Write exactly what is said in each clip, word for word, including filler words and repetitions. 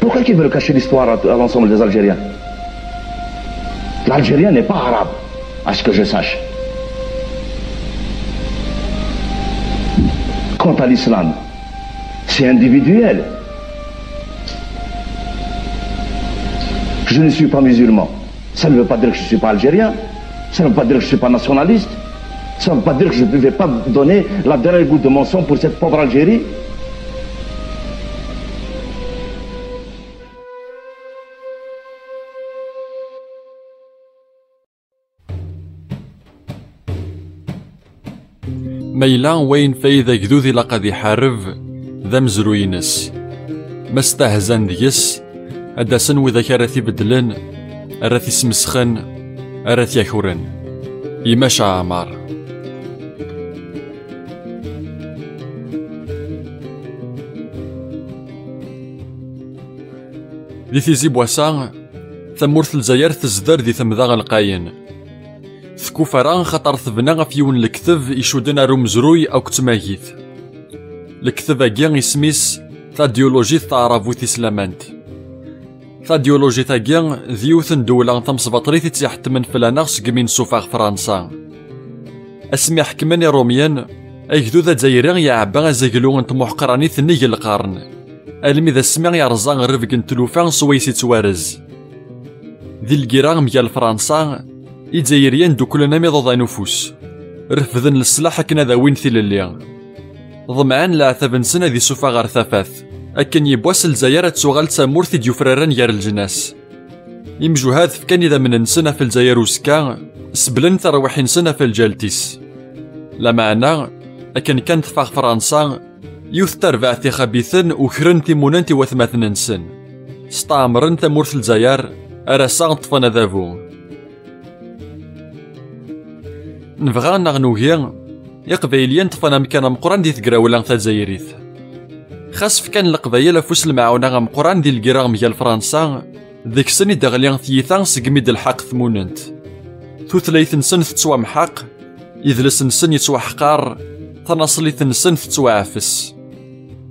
Pourquoi ils veulent cacher l'histoire à, à l'ensemble des Algériens? L'Algérien n'est pas arabe, à ce que je sache. Quant à l'islam, c'est individuel. Je ne suis pas musulman. Ça ne veut pas dire que je ne suis pas algérien. Ça ne veut pas dire que je ne suis pas nationaliste. Ça ne veut pas dire que je ne vais pas donner la dernière goutte de mon sang pour cette pauvre Algérie. Ma yella wayen fayda agdud ilaq ad iḥareb, d amezruy-ines. Ma stahzan deg-s, ad d-asen widak ara t-ibeddlen, ara t-ismesxen, ara t-yakren. Imac Ɛamar. Di tizi n wass-a, tamurt n Lezzayer tezder di temda lqayen. Tkufara xaṭer tebna ɣef yiwen n lekteb icudden ar umezruy akked tmagit. Lekteb-agi isem-is Tadyulujit taɛrabut tislamant. Tadyulujit-agi d yiwet n ddewla tamesbaṭlit i tt-iḥettmen fell-aneɣ segmi nsuffeɣ Fransa. Asmi ḥekmen Iṛumyen, agdud azzayri iɛebba azaglu n tmuḥqranit nnig lqern, almi d asmi yerẓa rrebg n tlufa swayes ittwarez. Di lgira mgal Fransa, Izzayriyen dduklen am iḍudan ufus, refden leslaḥ akken ad awin tilelli. Ḍemɛen leɛtab-nsen ad isuffeɣ ɣer tafat, akken yiwwas Lezzayer ad tuɣal d tamurt i d-yufraren gar leǧnas. Imjuhad fkan idammen-nsen ɣef Lezzayer uzekka, seblen tarwiḥin-nsen ɣef lǧalt-is. Lameɛna, akken kan teffeɣ Fransa, yiwet n terbaɛt ixabiten ukren timunent i watmaten-nsen. Steɛmren tamurt n Lezzayer, ar ass-a ṭṭfen adabu. Nebɣa neɣ nugi, Iqbayliyen ṭṭfen amkan ameqqran di tegrawla tazzayrit. Xas fkan Leqbayel afus n lemɛawna ameqqran di lgirra mgal Fransa, deg-sen i d-teɣli tyita segmi d-telḥaq tmunent. Tutlayt-nsen tettwamḥeq, idles-nsen yettwaḥqar, tanaṣlit-nsen tettwaɛfes.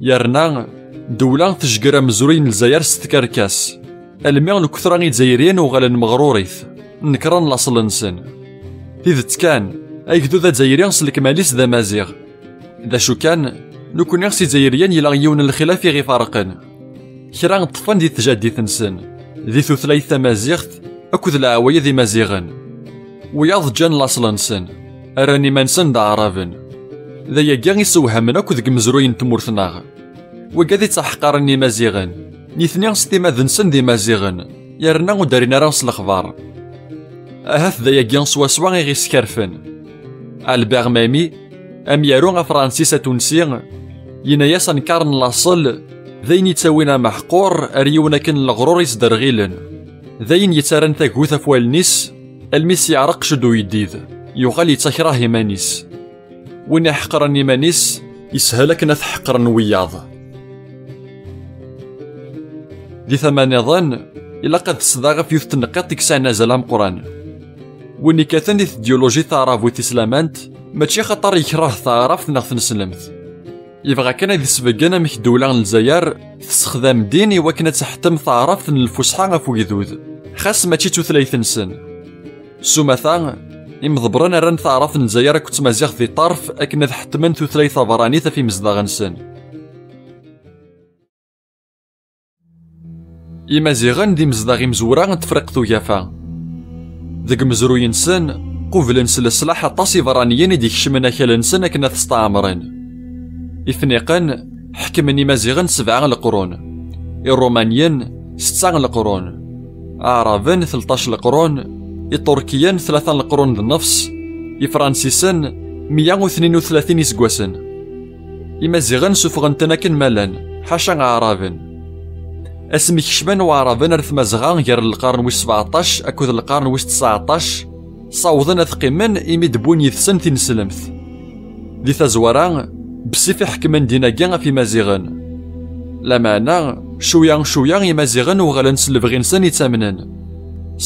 Yerna, ddewla tejger amezruy n Lezzayer s tkerkas, almi lketṛa Izzayriyen uɣalen meɣrurit, nekren laṣel-nsen. Tidet kan, agdud azzayri s lekmal-is d amaziɣ. D acu kan, nekkni s Izzayriyen yella yiwen n lxilaf i ɣ-ifarqen. Kra ṭṭfen di tjaddit-nsen, di tutlayt tamaziɣt akked leɛwayed imaziɣen. Wiyaḍ ǧǧan laṣel-nsen, rran iman-nsen d aɛraben. D ayagi i sewhamen akk deg umezruy n tmurt-nneɣ. Wigad i ttaḥqaren Imaziɣen, nitni s timmad-nsen d Imaziɣen, yerna ur d-rrin ara s lexbar. Ahat d ayagi swaswa i ɣ-iskerfen. Albert Memmi, amyaru afransis atunsi, yenna-yas anekar n laṣel d ayen yettawin ameḥqur ar yiwen akken n leɣrur isderɣilen, d ayen yettarran tagut ɣef wallen-is almi s-yeɛreq ced uyeddid, yuɣal yettakrah iman-is. Win iḥeqren iman-is, yeshel akken ad t-ḥeqren wiyaḍ. Di tama nniḍen, ilaq ad d-sdaɣ ɣef yiwet n tneqqiṭ i yesɛan azal ameqqran. Win ikkaten di tedyulujit taɛrabut tislamant, mačči xaṭer yekreh taɛrabt neɣ tneslemt. Yebɣa kan ad isbeggen amek ddewla n Lezzayer tessexdam ddin i wakken ad teḥtem taɛrabt n lfusḥa ɣef ugdud, xas mačči d tutlayt-nsen. S umata, imḍebbren rran taɛrabt n Lezzayer akked tmaziɣt di ṭṭerf akken ad ḥettmen tutlayt tabeṛṛanit ɣef imezdaɣ-nsen. Imaziɣen d imezdaɣ imezwura n Tefriqt Ugafa. Deg umezruy-nsen, qublen s leslaḥ aṭas ibeṛṛaniyen i d-ikecmen akal-nsen akken ad t-steɛmren. Ifniqen ḥekmen Imaziɣen sebɛa leqrun, Iṛumaniyen setta leqrun, Aɛraben tleṭṭac leqrun, Iṭurkiyen tlata leqrun d nnefṣ, Ifransisen meyya u tnin u tlatin iseggasen. Imaziɣen sufɣen-ten akken ma llan, ḥaca Aɛraben. Asmi kecmen Waɛraben ar Tmazɣa gar lqern wis sebɛeṭṭac akked lqern wis tesɛeṭṭac, ssawḍen ad qqimen imi d-wwin yid-sen tineslemt. Di tazwara, bessif i ḥekmen dinagi ɣef Imaziɣen. Lameɛna, cwiya cwiya Imaziɣen uɣalen s lebɣi-nsen ittamnen.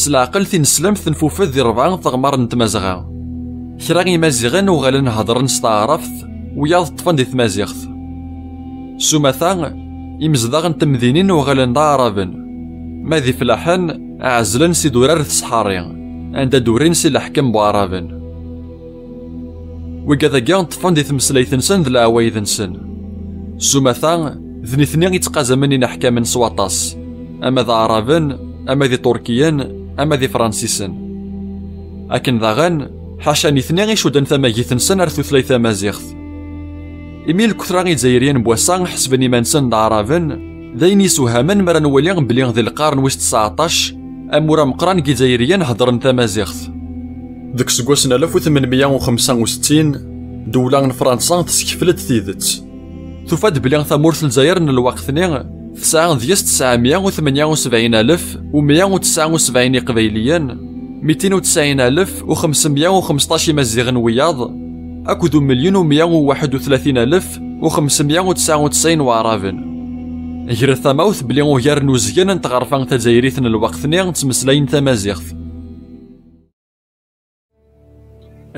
S leɛqel tineslemt tenfufed di rebɛa teɣmar n Tmazɣa. Kra Imaziɣen uɣalen heddren s taɛrabt, wiyaḍ ṭṭfen di tmaziɣt. S umata, Imezdaɣ n temdinin uɣalen d aɛraben, ma d iflaḥen ɛezlen s idurar d ṣṣḥari, anda d-urin si leḥkem n waɛraben. Wigad-agi ṭṭfen di tmeslayt-nsen d leɛwayed-nsen. S umata, d nitni i ttqazamen ineḥkamen s waṭas, ama d aɛraben, ama d iṭurkiyen, ama d ifransisen. Akken daɣen, ḥaca nitni i cudden tamagit-nsen ar tutlayt tamaziɣt. Imi lkutra izzayriyen n wass-a ḥesben iman-nsen d aɛraben, d ayen yessewhamen mi ara nwali belli di lqern wis tseɛṭac, amur ameqqran n yizzayriyen heddren tamaziɣt. Deg useggas n alef u tmenmeyya u xemsa u settin, ddewla n Fransa teskefl-d tidet. Tufa-d belli tamurt n Lezzayer n lweqt-nni tesɛa deg-s tesɛemya u tmenya u sebɛin alef u mya u tesɛa u sebɛin iqbayliyen, mitin u tesɛin alef u xemsemya u xemseṭṭac imaziɣen wiyaḍ, akked umelyun u mya u waḥed u tlatin alef u xemsemya u tesɛa u tesɛin waɛraben. Gret tamawt belli ugar n uzgen n tɣerfa tazzayrit n lweqt-nni ttmeslayen tamaziɣt.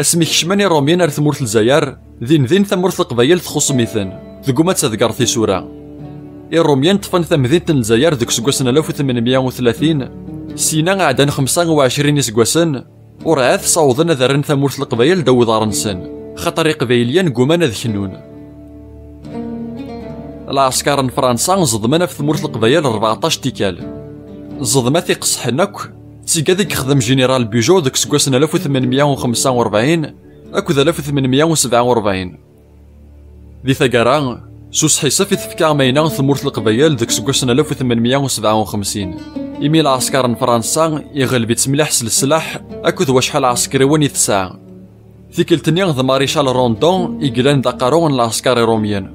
Asmi kecmen Irumyen ar tmurt Lezzayer, din din tamurt Leqbayel txuṣṣem-iten, teguma ad tadger tisura. Irumyen ṭṭfen tamdint n Lezzayer deg useggas n alef u tmenmeyya u tlatin, syin ɛeddan xemsa u ɛecrin iseggasen, ur ɛad ssawḍen ad rren tamurt Leqbayel ddaw uḍar-nsen, xaṭer Iqbayliyen gguman ad knun. Lɛesker n Fransa ẓedmen ɣef tmurt Leqbayel rbeɛṭac tikkal. Ẓedma tiqesḥen akk, d tigad i yexdem Général Bugeaud deg useggas n alef u tmenmeyya u xemsa u rebɛin akked alef u tmenmeyya u sebɛa u rebɛin. Di taggara, s usḥisef i tefka Mayna tmurt Leqbayel deg useggas n alef u tmenmeyya u sebɛa u xemsin, imi lɛesker n Fransa iɣleb-itt mliḥ s leslaḥ akked wacḥal ɛeskriwen i tesɛa. Tikkelt-nni d Marichal Rondon i yellan d aqerru n lɛesker irumyen.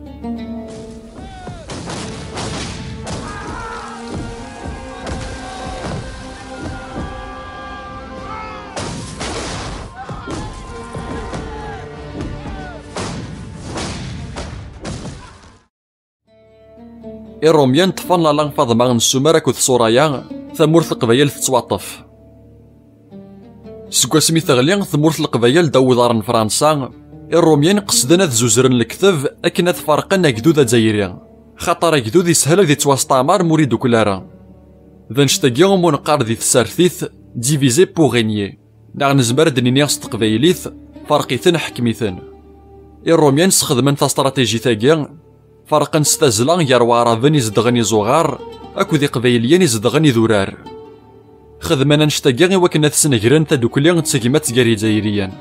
Irumyen ṭṭfen Lalla Faḍma n Sumer akked Suraya, tamurt Leqbayel tettwaṭṭef. Seg wasmi teɣli tmurt Leqbayel ddaw uḍar n Fransa, Irumyen qesden ad zuzren lekteb akken ad ferqen agdud azzayri, xaṭer agdud yeshel ad yettwasteɛmer ma ur idukkel ara. D annect-agi umi neqqar di tsertit diviser pour régner, neɣ nezmer ad d-nini s teqbaylit ferq-iten ḥkem-iten. Irumyen sxedmen tastratijit-agi, ferqen s tazzla gar Waɛraben izedɣen iẓuɣar akked Iqbayliyen izedɣen idurar. Xedmen annect-agi i wakken ad snegren tadukli d tegmat gar Izzayriyen.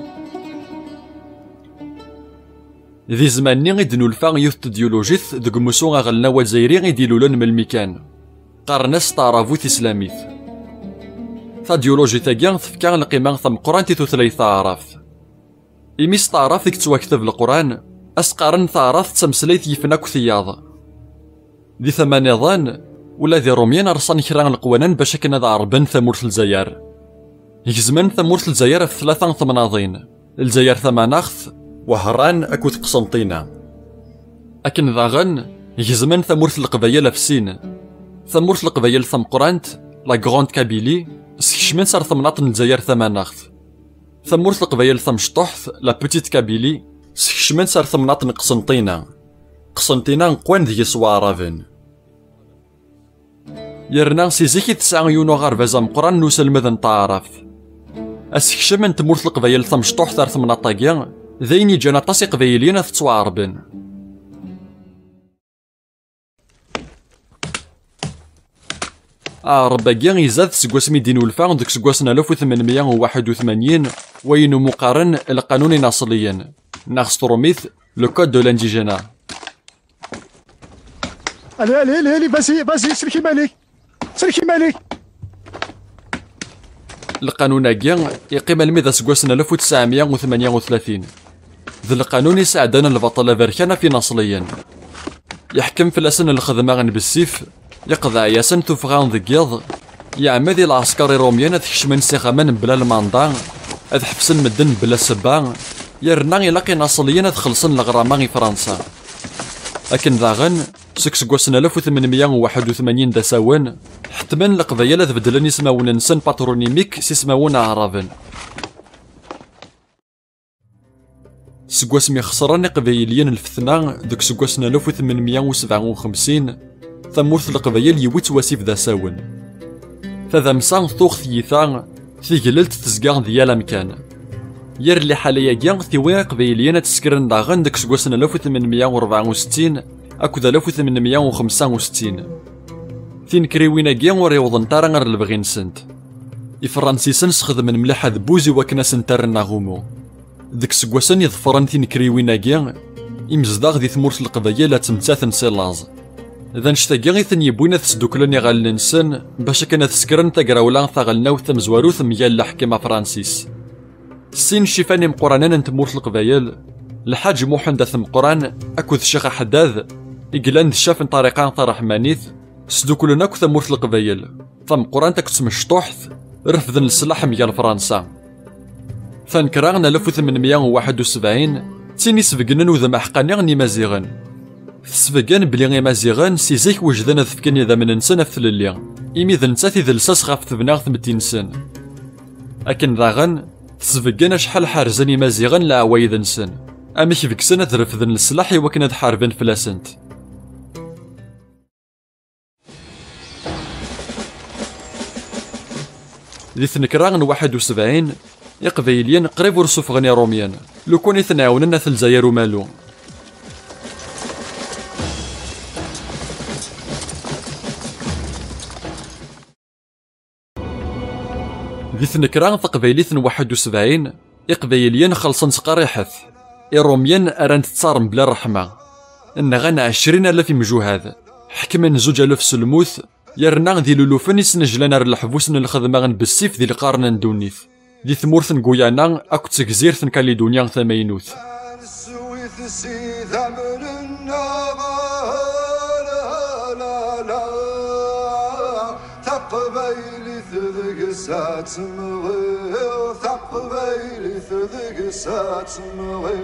Di zzman-nni i d-nulfa yiwet n tedyulujit deg umussu aɣelnaw azzayri i d-ilulen melmi kan. Qqaren-as taɛrabt islamit. Tadyulujit-agi tefka lqima tameqqrant i tutlayt taɛrabt. Imi s taɛrabt i yettwakteb Leqran, a s-qqaren taɛrabt d tameslayt yifen akk tiyaḍ. Di tama nniḍen, ula d Irumyen rṣan kra n leqwanen bac akken ad ɛerben tamurt n Lezzayer. Gezmen tamurt n Lezzayer ɣef tlata n temnaḍin, Lezzayer tamanaɣt, Wehran akked Qsenṭina. Akken daɣen, gezmen tamurt n Leqbayel ɣef sin. Tamurt n Leqbayel tameqqrant, la Grande Kabylie, skecmen-tt ar temnaḍt n Lezzayer tamanaɣt. Tamurt n Leqbayel tamecṭuḥt, la Petite Kabylie, skecmen-tt ar temnaḍt n Qsenṭina. Qsenṭina qwan deg-s Waɛraben. Yerna si zik i tesɛa yiwen uɣerbaz ameqqran n uselmed n taɛrabt. Asekcem n tmurt n Leqbayel tamecṭuḥt ar temnaḍt-agi, d ayen yeǧǧan aṭas Iqbayliyen ad ttwaɛerben. Aɛreb-agi izad seg wasmi d-inulfa deg useggas n alef u tmenmeyya u waḥed u tmanyin, wayen umi qqaren lqanun inaṣliyen, neɣ s trumit, le code de l'indigénat. Allez, allez, allez, allez, vas-y, vas-y, سلكي مالك. سلكي مالك. Lqanun-agi yeqqim almi d aseggas n alef u tesɛemya u tmanya u tlatin. D lqanun isɛeddan lbaṭel aberkan ɣef inaṣliyen. Yeḥkem fell-asen lxedma n bessif, yeqḍeɛ-yasen tuffɣa deg yiḍ, yeɛmed i lɛesker irumyen ad kecmen s ixxamen mebla lmanda, ad ḥebsen medden mebla ssebba, yerna ilaq inaṣliyen ad xellṣen leɣrama i Fransa. Akken daɣen, seg useggas n alef u tmenmeyya u waḥed u tmanyin d asawen, ḥettmen Leqbayel ad beddlen ismawen-nsen patronymiques s ismawen aɛraben. Seg wasmi xesren Iqbayliyen lfetna deg useggas n alef u tmenmeyya u sebɛa u xemsin, Tamurt n Leqbayel yiwi-tt wasif d asawen. Tadamsa tuɣ tyita, tiglelt tezga di yal amkan. Yir liḥala-agi tiwi Iqbayliyen ad teskren daɣen deg iseggasen alef u tmenmya u rebɛa u settin akked alef u tmenmya u xemsa u settin. Tinekriwin-agi ur iwḍent ara ar lebɣi-nsent. Ifransisen sxedmen mliḥ adebbuz i wakken ad sent-rren aɣumu. Deg iseggasen iḍefren tinekriwin-agi, imezdaɣ di tmurt n Leqbayel ad ttmettaten si laẓ. D annect-agi i ten-yewwin ad sduklen iɣallen-nsen bac akken ad skren tagrawla taɣelnawt tamezwarut mgal leḥkem afransis. Sin cifan imeqqranen n tmurt n Leqbayel, Lḥaǧ Muḥend At Meqqran akked Ccix Aḥeddad, i yellan d ccaf n ṭṭariqa taṛeḥmanit, sduklen akk tamurt n Leqbayel, tameqqrant akked tmecṭuḥt, refden leslaḥ mgal Fransa. Tanekra n alef u tmenmya u waḥed u sebɛin d tin isbeggnen udem aḥeqqani n Imaziɣen. Tesbeggen belli Imaziɣen si zik wejden ad fken idammen-nsen ɣef tlelli, imi d nettat i d lsas ɣef tebna tmetti-nsen. Akken daɣen, tesbeggen acḥal ḥerzen Imaziɣen leɛwayed-nsen, amek begsen ad refden leslaḥ i wakken ad ḥarben fell-asent. Di tnekra n waḥed u sebɛin, Iqbayliyen qrib ur suffɣen Irumyen, lukan i ten-ɛawnen At Lezzayer Umalu. Di tnekra taqbaylit n waḥed u sebɛin, Iqbayliyen xellṣen s qerriḥet. Irumyen rran-t ttar mebla ṛṛeḥma. Nɣan ɛecrin alaf imjuhad, ḥekmen zuǧ alaf s lmut, yerna d ilulufen i snejlan ar leḥbus n lxedma n bessif di lqern n ddunit, di tmurt n Guyana akked tegzirt n Kalidunya tamaynut. Taqbaylit deg-s ad temɣi, taqbaylit deg-s ad temɣi,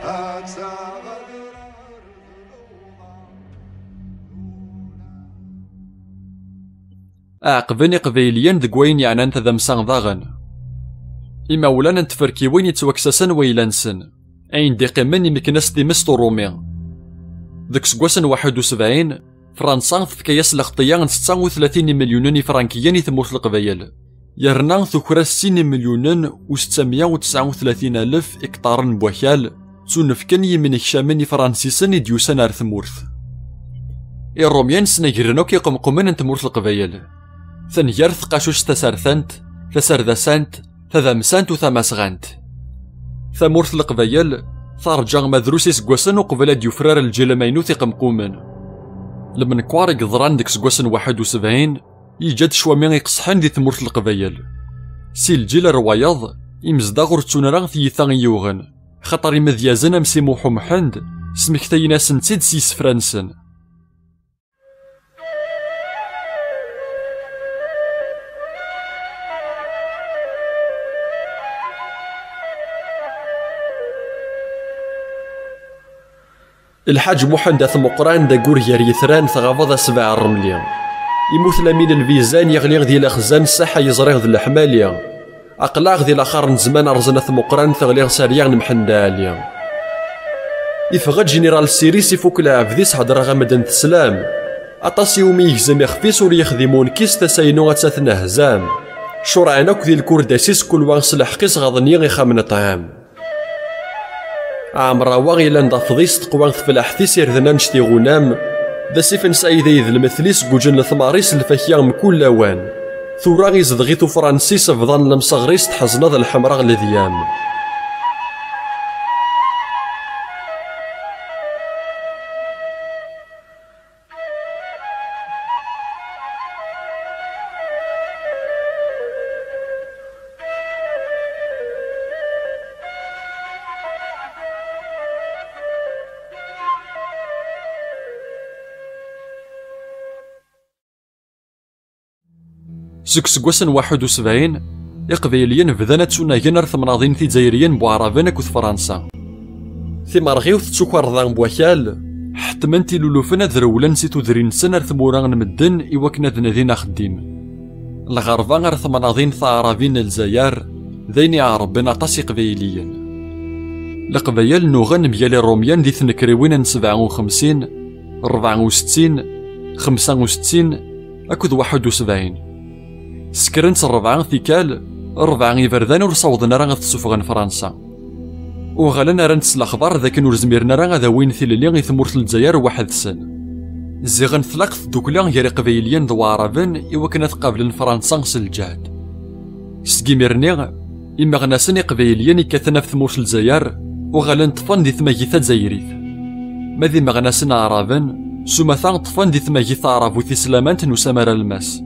ad taɣ adrar d luḍa. Ɛeqben Iqbayliyen deg wayen yeɛnan tadamsa daɣen. Imawlan n tferkiwin yettwaksasen wayla-nsen, ayen d-iqqimen imeknas times n Urumi. Deg useggas n waḥed u sebɛin, Fransa tefka-yas lxeṭṭiya n setta u tlatin imelyunen ifrankiyen i tmurt n Leqbayel, yerna tuker-as sin imelyunen u settamya u tesɛa u tlatin alef iktaren n wakal, ttunefken yimnekcamen ifransisen i d-yusan ar tmurt. Irumyen snegren akk iqemqumen n tmurt n Leqbayel, taneggart tqacuct tasertant, taserdasant, tadamsant u tamasɣant. Tamurt n Leqbayel terǧa ma drus iseggasen uqbel ad d-yufrar lǧil amaynut iqemqumen. Lmenkwar i yeḍran deg useggas n waḥed u sebɛin yeǧǧa-d ccwami iqesḥen di tmurt n Leqbayel. Si lǧil ar wayeḍ, imezdaɣ ur ttun ara tiyita i yuɣen, xaṭer imedyazen am Si Muḥ Umḥend smektayen-asen-tt-id s yisefra-nsen. Lḥaǧ Muḥend At Meqqran d aggur gar yitran tɣabeḍ asbeɛ rremli. Imut Lamin Lbizan yeɣli di Lexzan, Saḥa yeẓri d leḥmali. Aql-aɣ di laxar n zzman rẓen At Meqqran teɣli Sariya n Mḥend Ɛli. Ifeɣ-d Jiniral Siris ifuk lɛebd-is hedreɣ-am-d n teslam. Aṭas iwumi yegzem ixef-is ur yexdim unkis tasa-inu atta tnehzam. Curɛen akk di lkurdas-is kul wa s leḥq-is ɣaḍen-iyi ixxamen ṭṭɛam. Ɛemrawa ilan d afḍis teqwa teflaḥt-is irden annect iɣunam. D asif n Saɛid i d lmetl-is guǧen letmar-is lfakya mkul lawan. Tura izdeɣ-it ufransis bḍan lemseɣr-is tḥezneḍ lḥemra ledyam. Seg useggas n waḥed u sebɛin, Iqbayliyen bdan ad ttunagen ar temnaḍin tizzayriyin n Waɛraben akked Fransa. Timerɣiwt d tukerḍa n wakal ḥettment ilulufen ad rewlen si tudrin-nsen ar tmura n medden i wakken ad nadin axeddim. Lɣerba ar temnaḍin taɛrabin n Lezzayer d ayen iɛerben aṭas Iqbayliyen. Leqbayel nuɣen mgal Irumyen di tnekriwin n sebɛa u xemsin, rebɛa u settin, xemsa u settin akked waḥed u sebɛin. Ssekren-tt rebɛa tikkal, rebɛa iberdan ur sawḍen ara ad t-ssufɣen Fransa. Uɣalen rran-t s lexbar d akken ur zmiren ara ad awin tilelli i tmurt n Lezzayer weḥd-sen. Ziɣen tlaq tdukli gar Iqbayliyen d Waɛraben i wakken ad qablen Fransa s lǧehd. Seg imir-nni, imeɣnasen iqbayliyen ikkaten ɣef tmurt n Lezzayer uɣalen ṭṭfen di tmagit tazzayrit. Ma d imeɣnasen aɛraben, s umata ṭṭfen di tmagit taɛrabut tislamant n usamar almas.